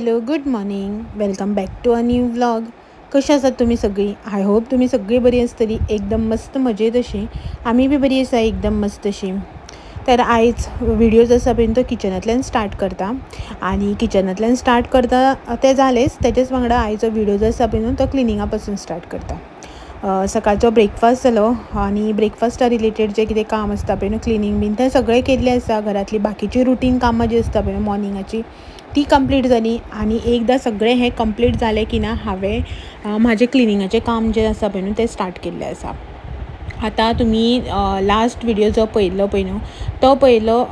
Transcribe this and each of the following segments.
Hello, good morning, welcome back to a new vlog. कशी आसात तुमी सगळीं? I hope तुमी सगळीं बरी आसतली, एकदम मस्त मजेत अशी. आमी बी बरी आसा, एकदम मस्त अशी. तर आयज व्हिडियो जो आसा पळय तो किचनांतल्यान स्टार्ट करता आनी किचनांतल्यान स्टार्ट करता तें जालेंच, तेजेच वांगडा आयचो व्हिडियो जो आसा पळय तो क्लिनिंगा पासून स्टार्ट करता. सकाळचो ब्रेकफास्ट जालो आनी ब्रेकफास्टा रिलेटेड जें कितें काम आसता पळय न्हू, क्लिनींग बीन तें सगळें केल्लें आसा. घरांतली बाकीची रुटीन कामां जीं आसता पळय न्हू मॉर्निंगाची, ती कंप्लीट जाली. आनी एकदां सगळें हें कंप्लीट जालें की ना, हांवें म्हाजें क्लिनिंगाचें काम जें आसा पळय न्हू तें स्टार्ट केल्लें आसा. आतां तुमी लास्ट व्हिडियो जो पळयल्लो पळय न्हू, तो पळयलो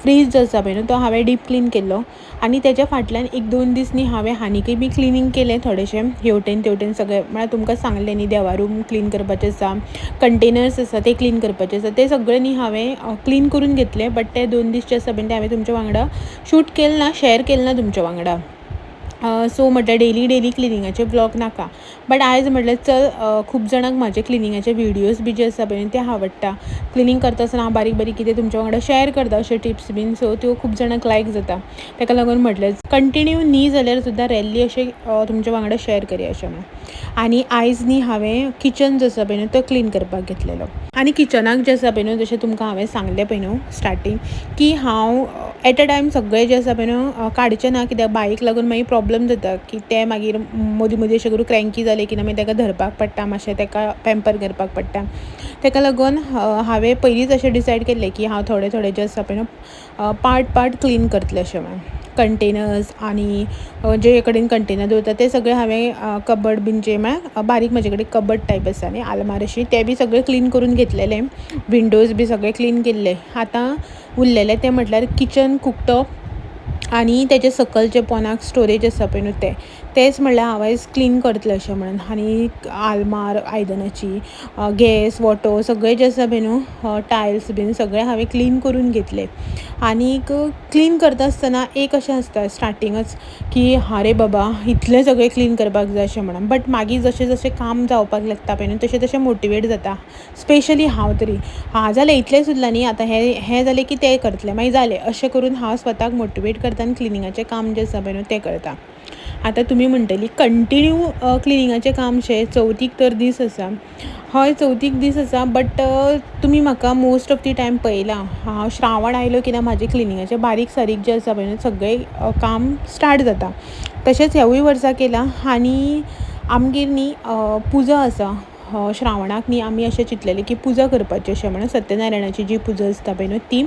फ्रीज जो आसा पळय न्हू तो हांवें डीप क्लीन केल्लो आनी तेज्या फाटल्यान एक दोन दीस न्ही हांवें आनीकय बी क्लिनींग केलें थोडेशें हेवटेन तेवटेन सगळें. म्हळ्यार तुमकां सांगलें न्ही, देवा रूम क्लीन करपाचें आसा, कंटेनर्स आसा ते क्लीन करपाचे आसा, ते सगळें न्ही हांवें क्लीन करून घेतलें. बट ते 2 दीस जे आसा पळय ते हांवें तुमच्या वांगडा शूट केलें ना, शेअर केलें ना तुमच्या वांगडा. सो म्हटल्यार डेली डेली क्लिनिंगाचे व्लॉग नाका, बट आयज म्हटल्यार चल खूब जाणांक म्हाजे क्लिनिंगाचे व्हिडियोज बी जे आसा पळय ते आवडटा. क्लिनींग करता आसतना हांव बारीक बारीक कितें तुमच्या वांगडा शेअर करता अशे टिप्स बीन, सो त्यो खूब जाणांक लायक जाता. ताका लागून म्हटलें कंटिन्यू न्ही जाल्यार सुद्दां रेल्ली अशें तुमच्या वांगडा शेअर करया अशें म्हणून. आनी आयज न्ही हांवें किचन जो आसा पळय न्हू तो क्लीन करपाक घेतलेलो. आनी किचनाक जें आसा पळय न्हू, जशें तुमकां हांवें सांगलें पळय न्हू स्टार्टींग की हांव एट अ टायम सगळें जें आसा पळय न्हू काडचें ना, कित्याक बाईक लागून मागीर प्रॉब्लम जाता की तें मागीर मदीं मदीं अशें करून क्रँकी जालें की ना मागीर ताका धरपाक पडटा, मातशें ताका पॅम्पर करपाक पडटा. ताका लागून हांवें पयलींच अशें डिसायड केल्लें की हांव थोडे थोडे जे आसा पळय न्हू पार्ट पार्ट क्लीन करतलें अशें म्हणून. कंटेनर्स आनी जे कडेन कंटेनर दवरता ते सगळे हांवें कबड बीन जे म्हळ्यार बारीक म्हजे कडेन कबड टायप आसा न्ही आलमार अशी, ते बी सगळे क्लीन करून घेतलेले, विंडोज बी सगळे क्लीन केल्ले. आतां उरलेलें तें म्हटल्यार किचन कुकटॉप आनी तेजे सकयल जे पोनाक स्टोरेज आसा पळय न्हू तें, तेंच म्हणल्यार हांव आयज क्लीन करतलें अशें म्हणून. आनी आलमार आयदनाची, गॅस वोटो सगळें जें आसा पळय न्हू, टायल्स बीन सगळें हांवें क्लीन करून घेतलें. आनीक क्लीन करता आसतना एक अशें आसता स्टार्टिंगच की आरे बाबा इतलें सगळें क्लीन करपाक जाय अशें म्हणून, बट मागीर जशें जशें काम जावपाक लागता पळय न्हू तशें तशें मोटिवेट जाता. स्पेशली हांव तरी हां जालें इतलेंच उरलां न्ही, आतां हें जालें की तें करतलें, मागीर जालें अशें करून हांव स्वताक मोटिवेट करता आनी क्लिनिंगाचें काम जें आसा पळय न्हू तें करता. आतां तुमी म्हणटली कंटिन्यू क्लिनिंगाचें काम शें, चवथीक तर दीस आसा. हय चवथीक दीस आसा, बट तुमी म्हाका मोस्ट ऑफ the time पळयलां, हांव श्रावण आयलो की ना म्हाजें क्लिनिंगाचें बारीक सारीक जें आसा पळय न्हू सगळें काम स्टार्ट जाता. तशेंच ह्यावूय वर्सा केलां. आनी आमगेर न्ही पुजा आसा श्रावणाक न्ही, आमी अशें चिंतलेलें की पुजा करपाची अशें म्हणून, सत्यनारायणाची जी पुजा आसता पळय न्हू ती.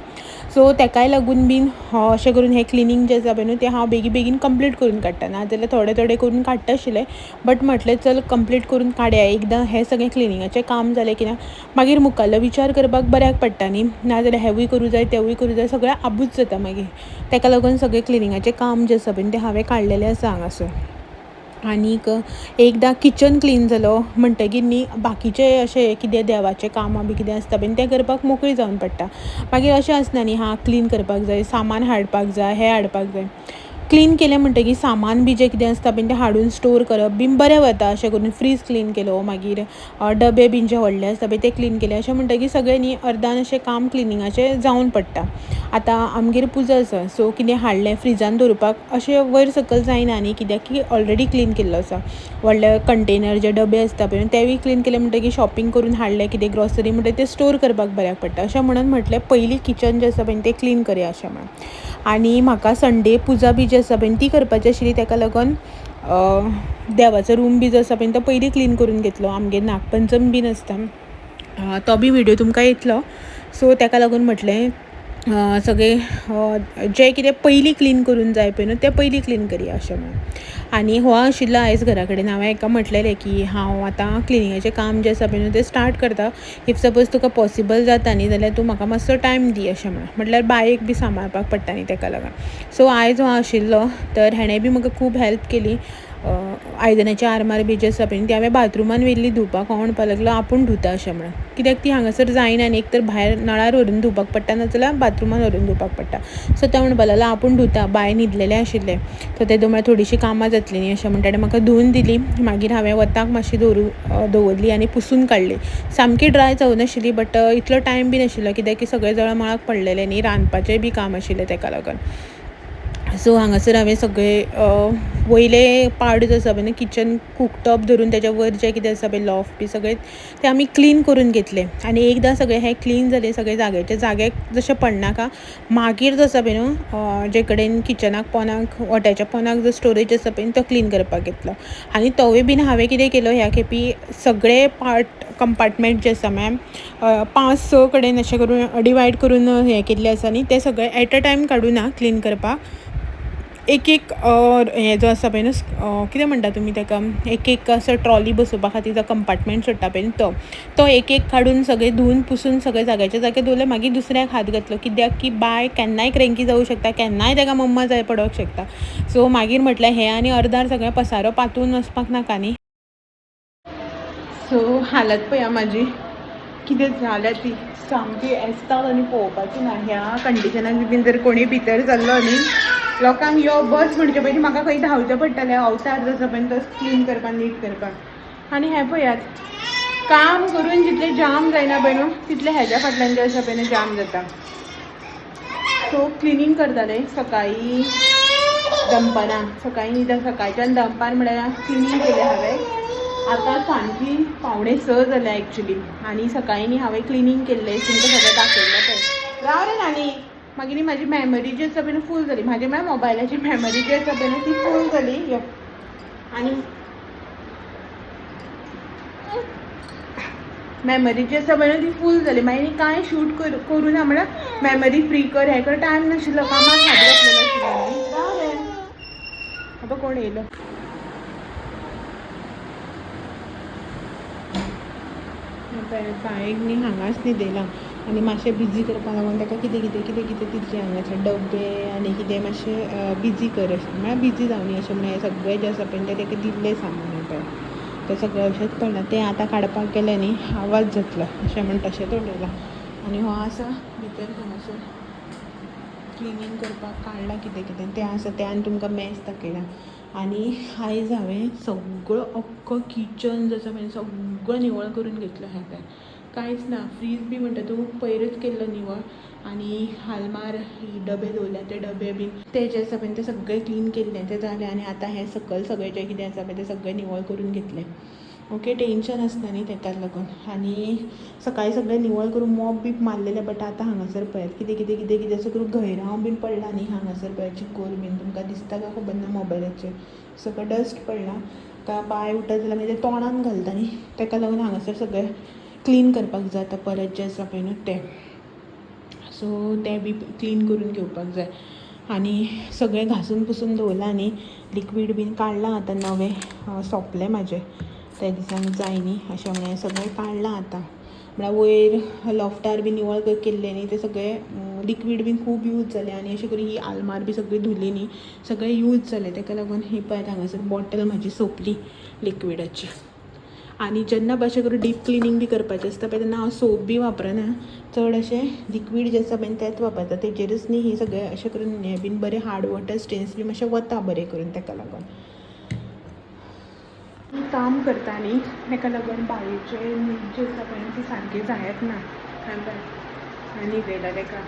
सो तेकाय लागून बीन अशें करून हें क्लिनींग जें आसा पळय न्हू तें हांव बेगी बेगीन कंप्लीट करून काडटा, नाजाल्यार थोडे थोडे करून काडटा आशिल्लें, बट म्हटलें चल कंप्लीट करून काडया एकदां. हें सगळें क्लिनिंगाचें काम जालें की ना मागीर मुखाल्लो विचार करपाक बऱ्याक पडटा न्ही, नाजाल्यार हेंवूय करूं जाय तेंवूय करूं जाय, सगळें आबूज जाता मागीर. तेका लागून सगळें क्लिनिंगाचें काम जें आसा पळय तें हांवें काडलेलें आसा हांगासर. आनीक एकदां किचन क्लीन जालो म्हणटगीर न्ही बाकीचे अशें कितें देवाचें कामां बी कितें आसता पळय तें करपाक मोकळी जावन पडटा. मागीर अशें आसना न्ही हां क्लीन करपाक जाय, सामान हाडपाक जाय, हें हाडपाक जाय. क्लीन केलें म्हणटगीर सामान बी जें कितें आसता पळय तें हाडून स्टोर करप बीन बरें वता. अशें करून फ्रीज क्लीन केलो, मागीर डबे बीन जे व्हडले आसता पळय ते क्लीन केले, अशें म्हणटगीर सगळें न्ही अर्दान अशें काम क्लिनिंगाचें जावन पडटा. आतां आमगेर पुजा आसा, सो कितें हाडलें फ्रिजान दवरपाक अशें वयर सकयल जायना न्ही, कित्याक की ऑलरेडी क्लीन केल्लो आसा. व्हडले कंटेनर जे डबे आसता पळय तेवूय क्लीन केले म्हणटगीर शॉपिंग करून हाडलें कितें ग्रॉसरी म्हणटगीर तें स्टोर करपाक बऱ्याक पडटा. अशें म्हणून म्हटलें पयलीं किचन जें आसा पळय तें क्लीन करया अशें म्हणून. आनी म्हाका संडे पुजा बी जी आसा पळय ती करपाची आशिल्ली, तेका लागून देवाचो रूम बी जो आसा पळय तो पयलीं क्लीन करून घेतलो. आमगेर नागपंचम बीन आसता, तो बी व्हिडियो तुमकां येतलो. सो तेका लागून म्हटलें सगळें जें कितें पयलीं क्लीन करून जाय पळय न्हू तें पयलीं क्लीन करया अशें म्हणून. आनी हो आशिल्लो आयज घरा कडेन, हांवें हेका म्हटलेलें की हांव आतां क्लिनिंगाचें काम जें आसा पळय न्हू तें स्टार्ट करता, if suppose तुका पॉसिबल जाता न्ही जाल्यार तूं म्हाका मातसो टायम दी अशें म्हणून. म्हटल्यार बायक बी सांबाळपाक पडटा न्ही तेका लागून. सो आयज हो आशिल्लो तर हेणें बी म्हाका खूब हेल्प केली. आयदनाची आरमार बी जी आसा पळय ती हांवें बाथरुमान व्हेल्ली धुवपाक, हो म्हणपाक लागलो आपूण धुता अशें म्हणून, कित्याक ती हांगासर जायना न्ही, एक तर भायर नळार व्हरून धुवपाक पडटा, नाजाल्यार बाथरुमान व्हरून धुवपाक पडटा. सो तो म्हणपाक लागलो आपूण धुता, बाय न्हिदलेलें आशिल्लें, सो तेदो म्हळ्यार थोडीशीं कामां जातलीं न्ही अशें म्हणून ताणें म्हाका धुवन दिली. मागीर हांवें वताक मातशी दवरली आनी पुसून काडली. सामकी ड्राय जावनाशिल्ली, बट इतलो टायम बी नाशिल्लो, कित्याक की सगळें जळमळाक पडलेलें न्ही, रांदपाचें बी काम आशिल्लें तेका लागून. सो हांगासर हांवें सगळे वयले पार्ट जो आसा पळय न्हू किचन कुकटॉप धरून तेज्या वयर जें कितें आसा पळय लॉफ्ट बी सगळें तें आमी क्लीन करून घेतलें. आनी एकदां सगळें हें क्लीन जालें, सगळें जाग्याच्या जाग्याक जशें पडनाका, मागीर जो आसा पळय न्हू जे कडेन किचनाक पोनाक ओट्याच्या पोनाक जो स्टोरेज आसा पळय तो क्लीन करपाक घेतलो. आनी तोवूय बीन हांवें कितें केलो ह्या खेपी सगळे पार्ट कंपार्टमेंट जे आसा मॅम 5-6 कडेन अशें करून डिवायड करून हें केल्लें आसा न्ही ते सगळे एट अ टायम काडूना ना क्लीन करपाक, एक एक हें जो आसा पळय न्हू कितें म्हणटा तुमी ताका, एक एक असो ट्रॉली बसोवपा खातीर जो कंपार्टमेंट सोडटा पळय न्हू तो एक एक काडून सगळें धुवन पुसून सगळें जाग्याच्या जाग्यार दवरलें. मागीर दुसऱ्याक हात घातलो, कित्याक की बाय केन्नाय क्रेंकी जावं शकता, केन्नाय ताका मम्मा जाय पडोंक शकता. सो मागीर म्हटलें हें आनी अर्दार सगळें पसारो पातून वचपाक नाका न्ही. सो हालत पळया म्हाजी कितें जाल्या ती, सामकी एस्ताद आनी पळोवपाची ना. ह्या कंडिशनान बीन जर कोणी भितर सरलो न्ही लोकांक यो बस म्हणचे पयलीं म्हाका खंय धांवचें पडटलें, अवतार जो आसा पळय तो क्लीन करपाक नीट करपाक. आनी हें पळयात काम करून जितलें जाम जायना पळय न्हू तितलें हेज्या फाटल्यान जें आसा पळय न्हू जाम जाता. सो क्लिनींग करतालें सकाळीं दनपारां, सकाळीं न्ही सकाळच्यान दनपार म्हळ्यार क्लिनींग केलें हांवें. आतां सांजची 5:45 जाल्या एक्चुली, आनी सकाळीं न्ही हांवें क्लिनींग केल्लें तुमकां सगळें दाखयल्लें पळय. राव रे नानी, मागीर न्ही म्हाजी मेमरी जी आसा पळय फूल जाली, म्हाजी म्हळ्यार मोबायलाची मेमरी जी आसा पळय ती फूल जाली. यो आनी मेमरी जी आसा पळय ती फूल जाली. मागीर न्ही कांय शूट करूं ना, म्हळ्यार मेमरी फ्री कर हें कर टायम नाशिल्लो, कामाक हात घातलेलो आशिल्लो. राव रे, आतां कोण येयलो. बायक न्ही हांगाच न्हिदयलां आनी मातशें बिजी करपाक लागून ताका कितें कितें कितें कितें दितलें हांगासर डब्बे आनी कितें मातशें बिजी कर अशें म्हळ्यार बिजी जावनी अशें म्हणून हें सगळें जें आसा पळय तें ताका दिल्लें सामान हें पळय तें सगळें अशेंच पडलां. तें आतां काडपाक गेलें न्ही आवाज जातलो अशें म्हण तशेंच उडयलां. आनी हो आसा भितर हांगासर क्लिनींग करपाक काडलां कितें कितें तें आसा तें, आनी तुमकां मॅस दाखयलां. आनी आयज हांवें सगळो अख्खो किचन जो आसा पळय सगळो निवळ करून घेतलो. हें पळय कांयच ना, फ्रीज बी म्हणटा तूं पयरूच केल्लो निवळ, आनी आलमार ही डबे दवरल्या ते डबे बीन ते जे आसा पळय ते सगळे क्लीन केल्ले ते जाले. आनी आतां हें सकयल सगळें जें कितें आसा पळय तें सगळें निवळ करून घेतलें. ओके, टेंशन आसना न्ही तेकाच लागून. आनी सकाळीं सगळें निवळ करून मॉप बीप मारलेलें, बट आतां हांगासर पळयात कितें कितें कितें कितें अशें करून घयरांव बीन पडला न्ही हांगासर पळयात, चिकोल बीन तुमकां दिसता काय खबर ना मोबायलाचेर, सगळें डस्ट पडला. आतां बाय उठत जाल्यार मागीर तें तोंडान घालता न्ही, तेका लागून हांगासर सगळें क्लीन करपाक जाय आतां परत जें आसा पळय न्हू तें. सो तें बी क्लीन करून घेवपाक जाय. आनी सगळें घासून पुसून दवरलां न्ही, लिक्वीड बीन काडलां आतां नवें सोंपलें म्हाजें त्या दिसान जाय न्ही अशें म्हणून सगळें काडलां आतां. म्हळ्यार वयर लॉफ्टार बी निवळ केल्लें न्ही तें सगळें लिक्वीड बीन खूब यूज जालें, आनी अशें करून ही आलमार बी सगळी धुली न्ही सगळें यूज जालें. तेका लागून ही पळयात हांगासर बॉटल म्हाजी सोंपली लिक्विडाची. आनी जेन्ना अशें करून डीप क्लिनींग बी करपाचें आसता पळय तेन्ना हांव सोप बी वापरना चड, अशें लिक्वीड जें आसा पळय तेंच वापरता. तेजेरूच न्ही ही सगळें अशें करून हें बीन बरें हार्ड वॉटर स्टेन्स बी मातशें वता बरें करून. तेका लागून काम करता न्ही तेका लागून बायेचे न्हीद जी आसा पळय ती सारकी जायत ना. न्हिदयला तेका,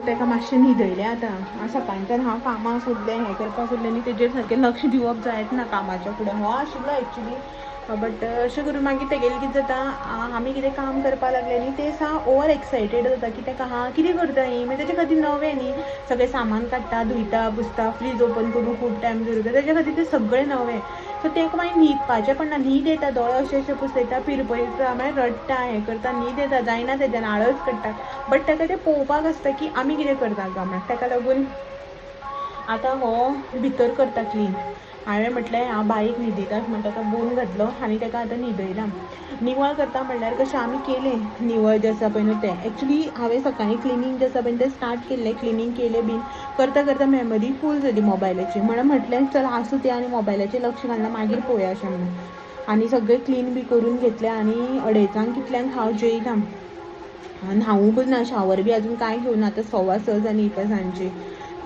तेका मातशें न्हिदयलें आतां. सकाळच्यान हांव कामाक उरलें हें करपाक उरलें न्ही तेजेर सारकें लक्ष दिवप जायत ना कामाच्या फुडें. हो आशिल्लो एक्चुली, बट अशें करून मागीर तेगेलें कितें जाता, आमी कितें काम करपाक लागले न्ही ते सा ओवर एक्सायटेड जाता की तेका हां कितें करता ही, मागीर तेजे खातीर नवें न्ही सगळें सामान काडटा, धुयता, पुसता, फ्रीज ओपन करून खूब टायम दवरता, तेजे खातीर तें सगळें नवें. सो तेका मागीर न्हिदपाचें पडना, न्हीद येता, दोळे अशें अशें पुसयता, पिरपयता, मागीर रडटा, हें करता, न्हीद येता, जायना तेज्यान, आळस काडटा. बट तेका तें पळोवपाक आसता की आमी कितें करता काय म्हण. तेका लागून आतां हो भितर करता क्लीन. हांवें म्हटलें हांव बाईक न्हिदयता म्हण ताका बोन घातलो आनी ताका आतां न्हिदयला. निवळ करता म्हणल्यार कशें आमी केलें निवळ जें आसा पळय न्हू तें एक्चुली हांवें सकाळीं क्लिनींग जें आसा पळय तें स्टार्ट केल्लें, क्लिनींग केलें बीन करता करता मेमरी फूल जाली मोबायलाची. म्हणून म्हटलें चल आसूं तें आनी मोबायलाचेर लक्ष घालना मागीर पळोवया अशें म्हणून. आनी सगळें क्लीन बी करून घेतलें आनी 2:30 कितल्यांक हांव जेयलां, न्हावूंकच ना, शावर बी अजून कांय घेवना. आतां 6:15 जालीं पळय सांजची.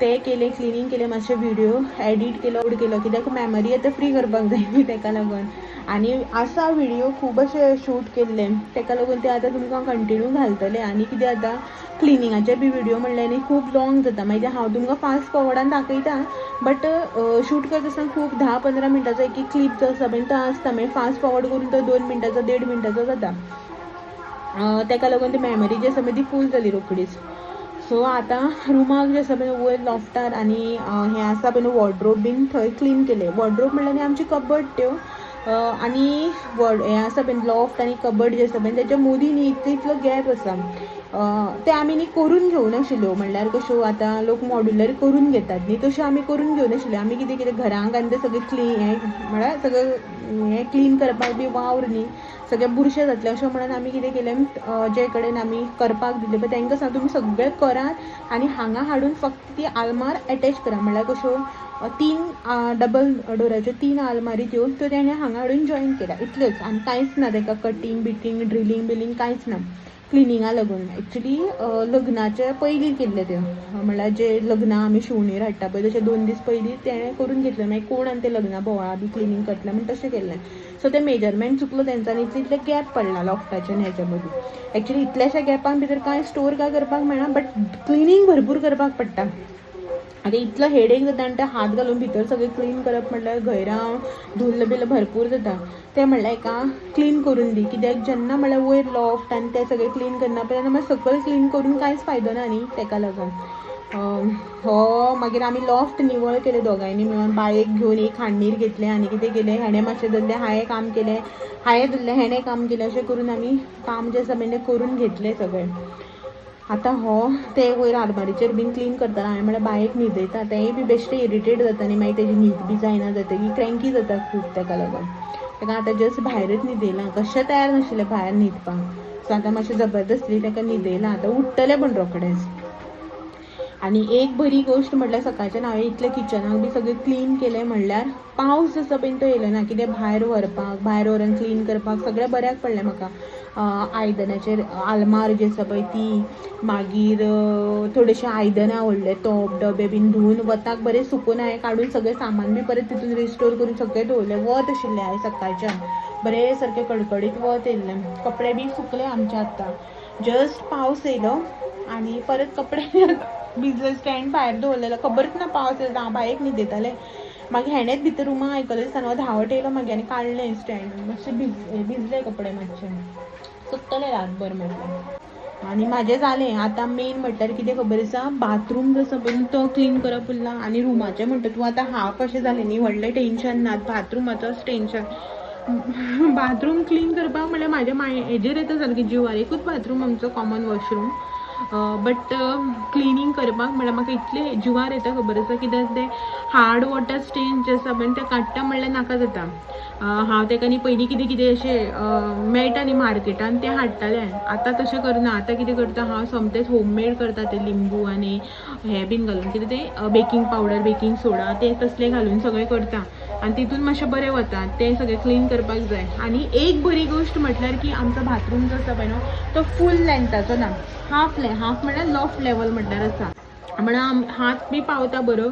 ते केले, क्लिनींग केलें, मातशें व्हिडियो एडिट केलो, अपलोड केलो, कित्याक मेमरी आतां फ्री करपाक जाय न्ही तेका लागून. आनी आसा व्हिडियो खूब अशे शूट केल्ले, तेका लागून ते आतां तुमकां कंटिन्यू घालतले. आनी कितें जाता, क्लिनिंगाचे बी व्हिडियो म्हणल्यार न्ही खूब लॉंग जाता. मागीर हांव तुमकां फास्ट फॉवर्डान दाखयता, बट शूट करता आसतना खूब 10-15 मिनटाचो एक एक क्लिप जो आसा पळय तो आसता. मागीर फास्ट फॉवर्ड करून तो 2 मिनटाचो 1.5 मिनटाचो जाता. तेका लागून ती मेमरी जी आसा पळय ती फूल जाली रोखडीच. सो आतां रुमाक जे आसा पळय वयर लॉफ्टार आनी हें आसा पळय न्हू वॉर्ड्रोब बीन थंय क्लीन केलें. वॉर्ड्रोब म्हणल्यार न्ही आमची कबड त्यो आनी हें आसा पळय लॉफ्ट आनी कबड जे आसा पळय तेच्या मदीं न्ही इतलो इतलो गॅप आसा. ते आमी न्ही करून घेवनाशिल्ल्यो, म्हणल्यार कश्यो आतां लोक मॉड्युलर करून घेतात न्ही तश्यो आमी करून घेवनाशिल्ल्यो. आमी कितें कितें घरांक आनी ते सगळें क्लीन हें म्हळ्यार सगळें हें क्लीन करपाक बी वावर न्ही, सगळें बुरशें जातलें अशें म्हणून आमी कितें केलें, जे कडेन आमी करपाक दिलें पळय तांकां सांग तुमी सगळें करात आनी हांगा हाडून फक्त ती आलमार एटॅच करा. म्हणल्यार कश्यो 3 डबल डोराच्यो 3 आलमारी त्यो त्यो तेणें हांगा हाडून जॉईन केल्या, इतल्योच. आनी कांयच ना ताका कटींग बिटींग ड्रिलींग बिलींग कांयच ना क्लिनिंगा लागून. एक्चुली लग्नाचे पयलीं केल्लें तें, म्हणल्यार जे लग्नां आमी शिवणीर हाडटा पळय तशें 2 दीस पयलीं तेणें करून घेतलें. मागीर कोण आनी ते लग्नां बोवाळा बी क्लिनींग करतलें म्हण तशें केल्लें. सो तें मेजरमेंट चुकलो तेंचो आनी इतले इतले गॅप पडला लॉफ्टाचे आनी हेच्या मदीं. एक्चुली इतल्याश्या गॅपान भितर कांय स्टोर काय करपाक मेळना, बट क्लिनींग भरपूर करपाक पडटा. आतां इतलो हेडेक जाता आनी ते हात घालून भितर सगळें क्लीन करप म्हणल्यार घयरांव धुल्ल बिल्ल भरपूर जाता. तें म्हणल्यार एका क्लीन करून दी, कित्याक जेन्ना म्हणल्यार वयर लॉफ्ट आनी तें सगळें क्लीन करना पळय तेन्ना मागीर सकयल क्लीन करून कांयच फायदो ना न्ही, तेका लागून. हो मागीर आमी लॉफ्ट निवळ केलें दोगांयनी मेळून, बायक घेवन एक हांडीर घेतलें आनी कितें केलें, हेणें मातशें धरलें हांवें काम केलें, हांवें धरलें हेणें काम केलें, अशें करून आमी काम जें आसा पळय तें करून घेतलें सगळें. आतां हो ते वयर आरमारीचेर बीन क्लीन करतना हांवें म्हळ्यार बायक न्हिदयता, तेंय बी बेश्टें इरिटेट जाता न्ही, मागीर तेजी न्हीद बी जायना जातकीर क्रँकी जाता खूब. तेका लागून तेका आतां जस्ट भायरच न्हिदयलां, कशें तयार नाशिल्लें भायर न्हिदपाक. सो आतां मातशें जबरदस्ती तेका न्हिदयलां, आतां उठ्ठलें पूण रोखडेंच. आनी एक बरी गोश्ट म्हटल्यार सकाळच्यान हांवें इतलें किचनाक बी सगळें क्लीन केलें म्हणल्यार पावस आसा पळय तो येयलो ना, कितें भायर व्हरपाक, भायर व्हरून क्लीन करपाक सगळें बऱ्याक पडलें म्हाका. आयदनाचेर आलमार जी आसा पळय ती, मागीर थोडेशे आयदनां व्हडले तोप डबे बीन धुवन वताक बरें सुकून हांवें काडून सगळें सामान बी परत तितून रिस्टोर करून सगळें दवरलें. वत आशिल्लें हांवें सकाळच्यान बरें सारकें कडकडीत वत येयल्लें, कपडे बी सुकले आमचे. आतां जस्ट पावस येयलो आनी परत कपडे भिजले, स्टँड भायर दवरलेलो, खबरच ना पावस येयलो. हांव बायक न्हिदयतालें, मागीर हेणेंच भितर रुमाक आयकलें दिसता, हांव धांवट येयलो मागीर आनी काडलें स्टँड, मातशें भिजले कपडे मातशे, सुकतले रातभर म्हटलें. आनी म्हाजें जालें. आतां मेन म्हटल्यार कितें खबर आसा, बाथरूम जो आसा पळय तो क्लीन करप उरला आनी रुमाचें म्हणटा तूं आतां हाफ अशें जालें न्ही, व्हडलें टेंशन ना, बाथरुमाचोच टेंशन. बाथरूम क्लीन करपाक म्हणल्यार म्हाज्या हेजेर येता सारकें जिवार. एकूच बाथरूम आमचो कॉमन वॉशरूम, बट क्लिनींग करपाक म्हणल्यार म्हाका इतलें जिवार येता खबर आसा, कित्याक ते हार्ड वॉटर स्टेन जे आसा पळय ते काडटा म्हणल्यार नाका जाता. हांव तेका न्ही पयलीं कितें कितें अशें मेळटा न्ही मार्केटान तें हाडटालें, आतां तशें करना. आतां कितें करता हांव, सोमतेंच होममेड करता तें लिंबू आनी हें बीन घालून कितें तें बेकींग पावडर बेकींग सोडा तें तसलें घालून सगळें करता आनी तितून मातशें बरें वता, तें सगळें क्लीन करपाक जाय. आनी एक बरी गोश्ट म्हटल्यार की आमचो बाथरूम जो आसा पळय न्हू तो फूल लेंथाचो ना, हाफ हाफ म्हळ्यार लॉफ्ट लेवल म्हटल्यार आसा, म्हळ्यार हात बी पावता बरो.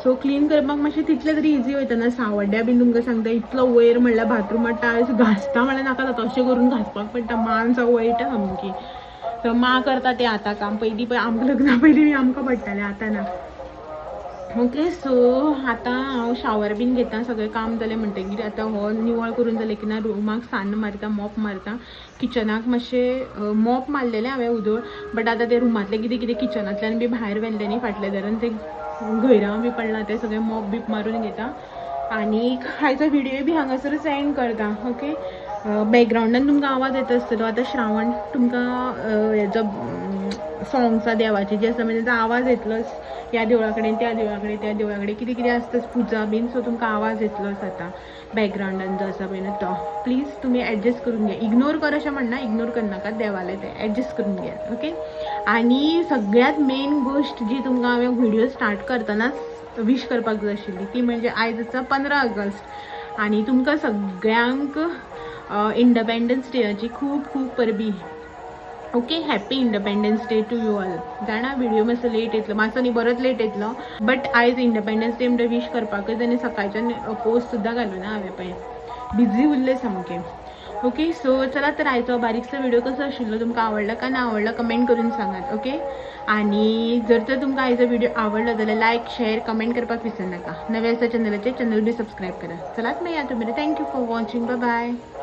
सो क्लीन करपाक मातशें तितलें तरी इजी वयता ना. सावड्ड्या बीन तुमकां सांगता इतलो वयर म्हणल्यार बाथरुमात टायल्स घासता म्हणल्यार नाका जाता, अशें करून घासपाक पडटा, मान वळटा सामकी. सो माँ करता तें आतां काम, पयलीं पळय आमकां लग्ना पयलीं आमकां पडटालें, आतां ना. ओके, सो आतां हांव शावर बीन घेता, सगळें काम जालें म्हणटकीर आतां हो निवळ करून जालें की ना रुमाक सान्न मारता, मॉप मारता. किचनाक मातशें मॉप मारलेलें हांवें उदक, बट आतां तें रुमांतलें कितें कितें किचनांतल्यान बी भायर व्हेल्लें न्ही फाटल्या दारान, तें घयरांव बी पडलां तें सगळें मॉप बीप मारून घेता. आनी आयचो व्हिडियो बी हांगासरूच एंड करता. ओके, बॅकग्रावंडान तुमकां आवाज येता आसतलो. आतां श्रावण तुमकां हेजो सोंग्सां देवाची जी आसा म्हणजे आवाज येतलोच, ह्या देवळा कडेन त्या देवळा कडेन त्या देवळा कडेन कितें कितें आसता पुजा बीन, सो तुमकां आवाज येतलोच आतां बॅकग्रावंडान जो आसा पळय तो. प्लीज तुमी एडजस्ट करून घे, इग्नोर कर अशें म्हणना, इग्नोर करनाका, देवालें तें एडजस्ट करून घे. ओके, आनी सगळ्यांत मेन गोश्ट जी तुमकां हांवें व्हिडियो स्टार्ट करतनाच विश करपाक जाय आशिल्ली ती म्हणजे आयज आसा 15 ऑगस्ट आनी तुमकां सगळ्यांक इंडिपेंडन्स डेयाची खूब खूब परबी. Okay, happy Independence Day to you all. जाणा, व्हिडिओ मातसो लेट येतलो, मातसो न्ही, बरोच लेट येतलो, बट आयज इंडिपेंडन्स डे म्हणटा विश करपाकच आनी सकाळच्यान पोस्ट सुद्दां घालूं ना हांवें पळय, बिजी उरलें सामकें. ओके, सो चला तर, आयचो बारीकसो व्हिडिओ कसो आशिल्लो, तुमकां आवडलो काय ना आवडलो, कमेंट करून सांगात. ओके, आनी जर तर तुमकां आयचो व्हिडिओ आवडलो जाल्यार लायक, शेअर, कमेंट करपाक विसरनाका. नवे आसा चॅनलाचेर, चॅनल बी सबस्क्रायब करा. चलात मेळया तुमी. Thank you for watching. Bye.